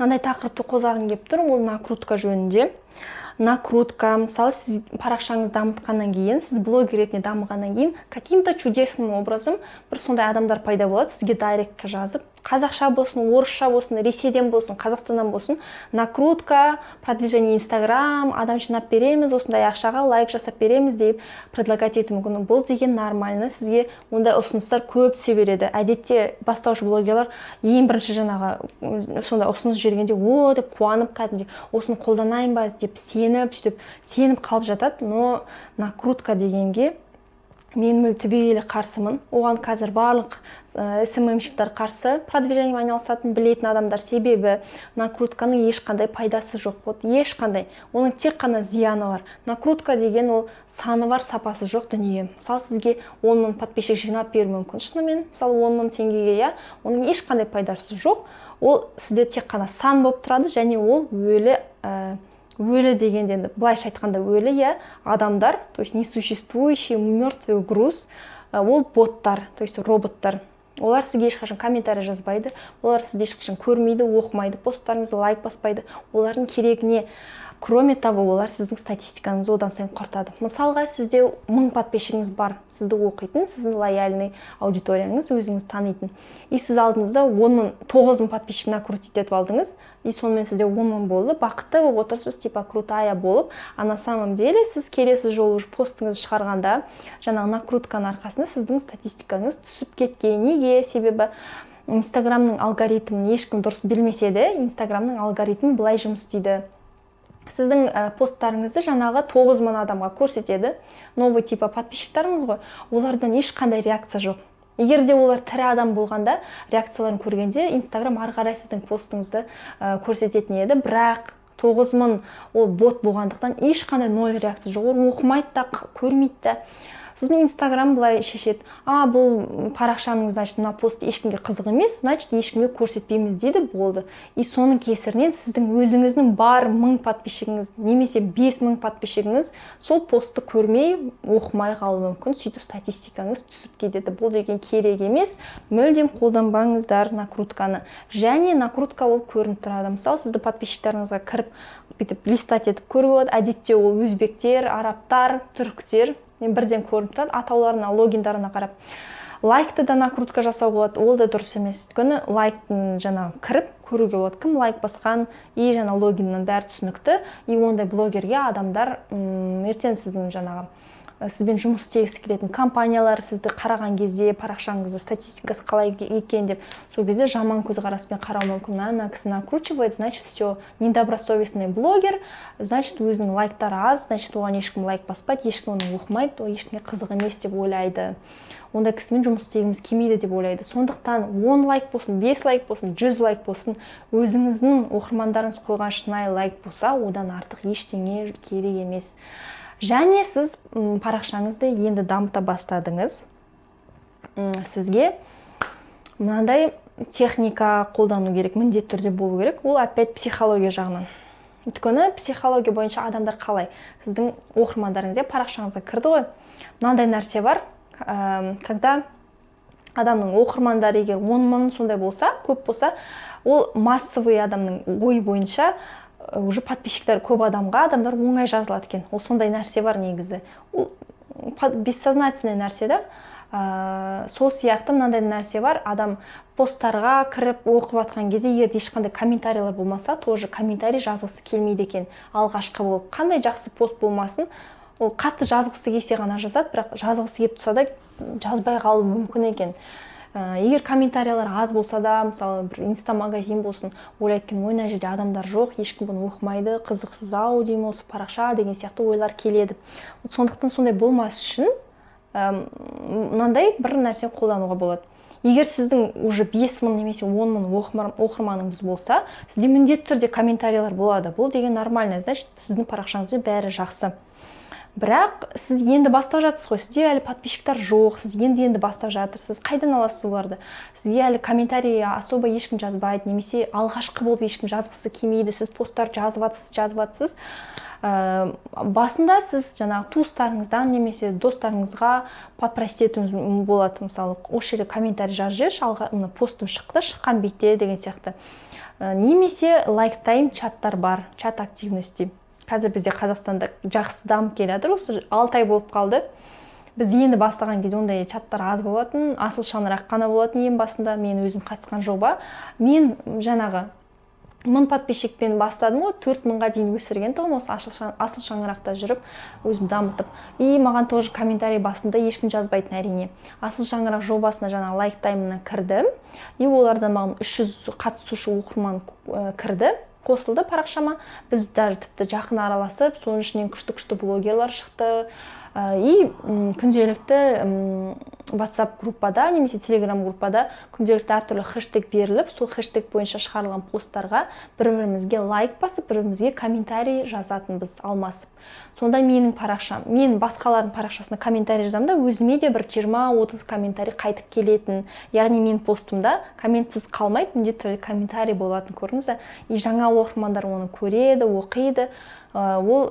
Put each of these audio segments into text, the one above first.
Мынандай тақырыпты қозғағым келіп тұр, ол накрутка жөнінде. Накрутка, мысалы, сіз парақшаңызды дамытқаннан кейін, сіз блогер ретінде дамығаннан кейін, каким-то чудесным образом бір сондай адамдар пайда болады, сізге директке жазып, қазақша болсын, орысша болсын, Ресейден болсын, Қазақстаннан болсын, накрутка, продвижение Инстаграм, адам жинап береміз, осындай ақшаға лайк жасап береміз деп предлагать етуі мүмкін. Бұл деген нормально, сізге ондай ұсыныстар көп түсе береді. Әдетте бастауыш блогерлар ең бірінші жаңағы сондай ұсыныс жібергенде, «О» деп қуанып, кәдімгідей «Осыны қолданайын ба?» деп сеніп, сөйтіп сеніп қалып жатады. Но накрутка дегенге мен мүлде, түбегейлі қарсымын. Оған қазір барлық СММщиктер қарсы, продвижениемен айналысатын, білетін адамдар. Себебі накрутканың ешқандай пайдасы жоқ, вот ешқандай, оның тек қана зияны бар. Накрутка деген ол саны бар, сапасы жоқ дүние. Мысалы, сізге 10 мың подписчик жинап беруі мүмкін шынымен, мысалы, 10 мың теңгеге, иә. Оның ешқандай пайдасы жоқ, ол сізде тек қана сан болып тұрады және ол өлі. Өлі дегенде енді былайша айтқанда өлі, иә, адамдар, то есть несуществующий мертвый груз. Ол боттар, то есть роботтар. Олар сізге ешқашан комментарий жазбайды, олар сізді ешқашан көрмейді, оқымайды посттарыңызды, лайк баспайды. Олардың керегі не? Кроме того, олар сіздің статистикаңызды одан сайын құртады. Мысалға, сізде 1000 подписчигіңіз бар, сізді оқитын, сіздің лояльный аудиторияңыз, өзіңіз танитын, и сіз алдыңызда 10 мың, 9000 подписчик накрутить етіп алдыңыз, и сонымен сізде 10 000 болды, бақытты болып отырсыз, типа крутая болып. А на самом деле сіз келесі жолы уже постыңызды шығарғанда, жаңағы накрутканың арқасында сіздің статистикаңыз түсіп кеткен. Неге? Себебі Инстаграмның алгоритмін ешкім дұрыс білмесе де, Инстаграмның алгоритмі былай жұмыс істейді: сіздің посттарыңызды жаңағы 9000 адамға көрсетеді, новый типа подписчиктарыңыз ғой, олардан ешқандай реакция жоқ. Егер де олар тірі адам болғанда, реакцияларын көргенде, Инстаграм ары қарай сіздің постыңызды көрсететін еді. Бірақ 9000 ол бот болғандықтан, ешқандай ноль реакция жоқ, ол оқымайды да, көрмейді да. Сосын Инстаграм былай шешеді: «А, бұл парақшаның, значит, мына пост ешкімге қызық емес, значит, ешкімге көрсетпейміз», – дейді, болды. И соның кесірінен сіздің өзіңіздің бар 1000 подписчигіңіз немесе 5000 подписчигіңіз сол постты көрмей, оқымай қалуы мүмкін. Сөйтіп статистикаңыз түсіп кетеді. Бұл деген керек емес, мүлдем қолданбаңыздар накрутканы. Және накрутка ол көрініп тұрады. Мысалы, сізді подписчиктарыңызға кіріп, бүйтіп листать етіп көруге болады. Әдетте ол өзбектер, арабтар, түріктер, бірден көрініп тұрады атауларына, логиндарына қарап. Лайкты да накрутка жасауға болады, ол да дұрыс емес, өйткені лайктың жаңағы кіріп көруге болады, кім лайк басқан, и жаңа логиннің бәрі түсінікті. И ондай блогерге адамдар, ертең сіздің жаңағы сізбен жұмыс істегісі келетін компаниялар сізді қараған кезде, парақшаңызды, статистикасы қалай екен деп, сол кезде жаман көзқараспен қарауы мүмкін. Мына кісі накручивает, значит, все, недобросовестный блогер, значит, өзінің лайктары аз, значит, оған ешкім лайк баспайды, ешкім оны оқымайды, ол ешкімге қызық емес деп ойлайды, ондай кісімен жұмыс істегіміз келмейді деп ойлайды. Сондықтан 10 лайк болсын, 5 лайк болсын, 100 лайк болсын, өзіңіздің оқырмандарыңыз қойған шынайы лайк болса, одан артық ештеңе керек емес. Және сіз парақшаңызды енді дамыта бастадыңыз, сізге мынандай техника қолдану керек, міндетті түрде болу керек. Ол опять психология жағынан, өйткені психология бойынша адамдар қалай, сіздің оқырмандарыңыз, иә, парақшаңызға кірді ғой. Мынандай нәрсе бар, когда адамның оқырмандары егер 10 000 сондай болса, көп болса, ол массовый адамның ойы бойынша уже подписчиктер көп адамға адамдар оңай жазылады екен. Ол сондай нәрсе бар негізі, ол бессознательный нәрсе да. Сол сияқты мынандай нәрсе бар: адам посттарға кіріп оқып жатқан кезде, егер де ешқандай комментарийлер болмаса, тоже комментарий жазғысы келмейді екен. Алғашқы болып қандай жақсы пост болмасын, ол қатты жазғысы келсе ғана жазады, бірақ жазғысы келіп тұрса да, жазбай қалуы мүмкін екен. Егер комментарийлер аз болса да, мысалы, бір инстамагазин болсын, ойлайды екен: «Ой, мына жерде адамдар жоқ, ешкім бұны оқымайды, қызықсыз ау деймін осы парақша» деген сияқты ойлар келеді. Сондықтан сондай болмас үшін мынандай бір нәрсе қолдануға болады. Егер сіздің уже 5000 немесе 10 000 оқырманыңыз болса, сізде міндетті түрде комментарийлер болады. Бұл деген нормально, значит, сіздің парақшаңызда бәрі жақсы. Бірақ сіз енді бастап жатырсыз ғой, сізде әлі подписчиктар жоқ, сіз енді енді бастап жатырсыз. Қайдан аласыз оларды? Сізге әлі комментарий особо ешкім жазбайды немесе алғашқы болып ешкім жазғысы келмейді. Сіз посттар жазып жатсыз, жазып жатсыз. Басында сіз жаңағы туыстарыңыздан немесе достарыңызға попросить етуіңіз болады, мысалы, «Осы жерде комментарий жазып жіберші, алға мына постым шықты, шыққан бетте» деген сияқты. Немесе лайктайм чаттар бар, чат активности. Қазір бізде Қазақстанда жақсы дамып келе жатыр, осы 6 ай болып қалды. Біз енді бастаған кезде ондай чаттар аз болатын, «Асыл шаңырақ» қана болатын ең басында. Мен өзім қатысқан жоба, мен жаңағы 1000 подписчикпен бастадым ғой, 4000-ға дейін өсірген тұғым осы «Асыл шаңырақта» жүріп, өзім дамытып. И маған тоже комментарий басында ешкім жазбайтын, әрине. «Асыл шаңырақ» жобасына, жаңағы лайктаймына кірдім, и олардан маған 300 қатысушы, оқырман кірді, қосылды парақшама. Біз даже тіпті жақын араласып, соның ішінен күшті күшті блогерлар шықты. И күнделікті WhatsApp группада немесе Telegram группада күнделікті әртүрлі хэштег беріліп, сол хэштег бойынша шығарылған посттарға бір бірімізге лайк басып, бір бірімізге комментарий жазатынбыз алмасып. Сонда менің парақшам, мен басқалардың парақшасына комментарий жазамын да, өзіме де бір 20-30 комментарий қайтып келетін, яғни менің постымда комментсіз қалмайды, міндетті түрде комментарий болатын, көрдіңіз ба? И жаңа оқырмандар оны көреді, оқиды. Ол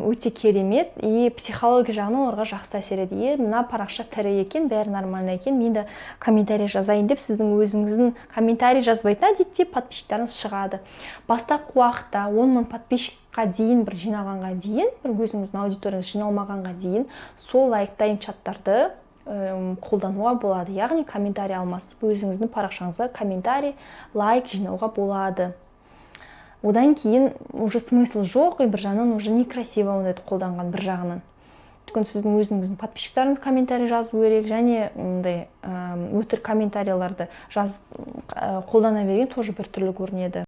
өте керемет и психология жағынан оларға жақсы әсер етеді. Е, мына парақша тірі екен, бәрі нормально екен, мен де комментарий жазайын деп, сіздің өзіңіздің комментарий жазбайтын әдетте подписчиктарыңыз шығады. Бастапқы уақытта 10 000 подписчикқа дейін бір жиналғанға дейін, бір өзіңіздің аудиторияңыз жиналмағанға дейін сол лайктайм чаттарды қолдануға болады, яғни комментарий алмасып, өзіңіздің парақшаңызға комментарий, лайк жинауға болады. Одан кейін уже смысл жоқ, и бір жағынан уже некрасиво ондайды қолданған бір жағынан, өйткені сіздің өзіңіздің подписчиктарыңыз комментарий жазу керек және мындай өтірік комментарийларды жазып қолдана берген тоже біртүрлі көрінеді.